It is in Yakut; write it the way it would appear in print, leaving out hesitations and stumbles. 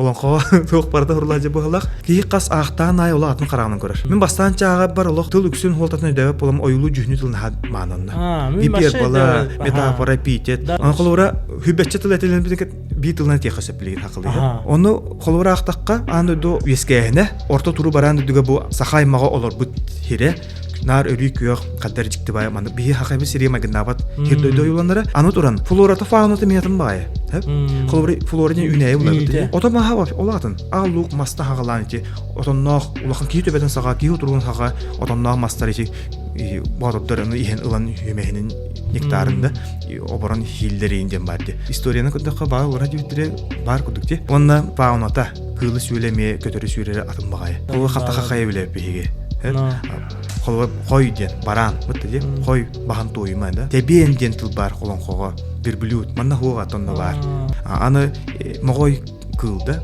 Олоҥхоҕо туох барыта урлаадьы быһылах. Киһи хас аахтаан аайы олох атын хараҕынан көрөр. Мин бастаан чааҕа олох тыл үксүн хуолтатын өйдөөбөт буолам ойуулуу дьүһүнү тылын аһа маананна. Гипербола, метафора, эпитет. Аны холобура хүбэччэ тыл этилин биир тылынан этиэххэ сөп билигин хакылыйа. Ону холобура аахтахха аан дойду үөскээһинэ орто туру бараан дойдуга бу саха аймаҕа олорбут хире наар өрүү күөх хаддар дьикти баайа маннык биһи хахайбыт сири майгыннаабат хир дойду ойууланара аны туран флората фауната миятын баайа холобура флора диэн үүнээйи булабыт ото маһа олаатын аал луук маста хагалаан ити отонноох улахан киһи төбөтүн саҕа киһи утуругун саҕа отонноох мастар ити боотурдар аны иһэн ылан үөмэһинин нектарын да оборон хииллэриин диэн баар ди историяны көрдөххө баар олора диэбиттэрэ баар курдук ди уонна фауната кыылы сүүлэ эмиэ көтөрү сүүрэрэ атын баҕайы. Ол халтаха хайа билэ биһиги. Холобур хой диэн бараан бытта диэн хой баһан туойума да. Тэбиэн диэн тыл баар олоҥхоҕо верблюд манна хуоҕа тонно баар. Аны моҕой кыыл да.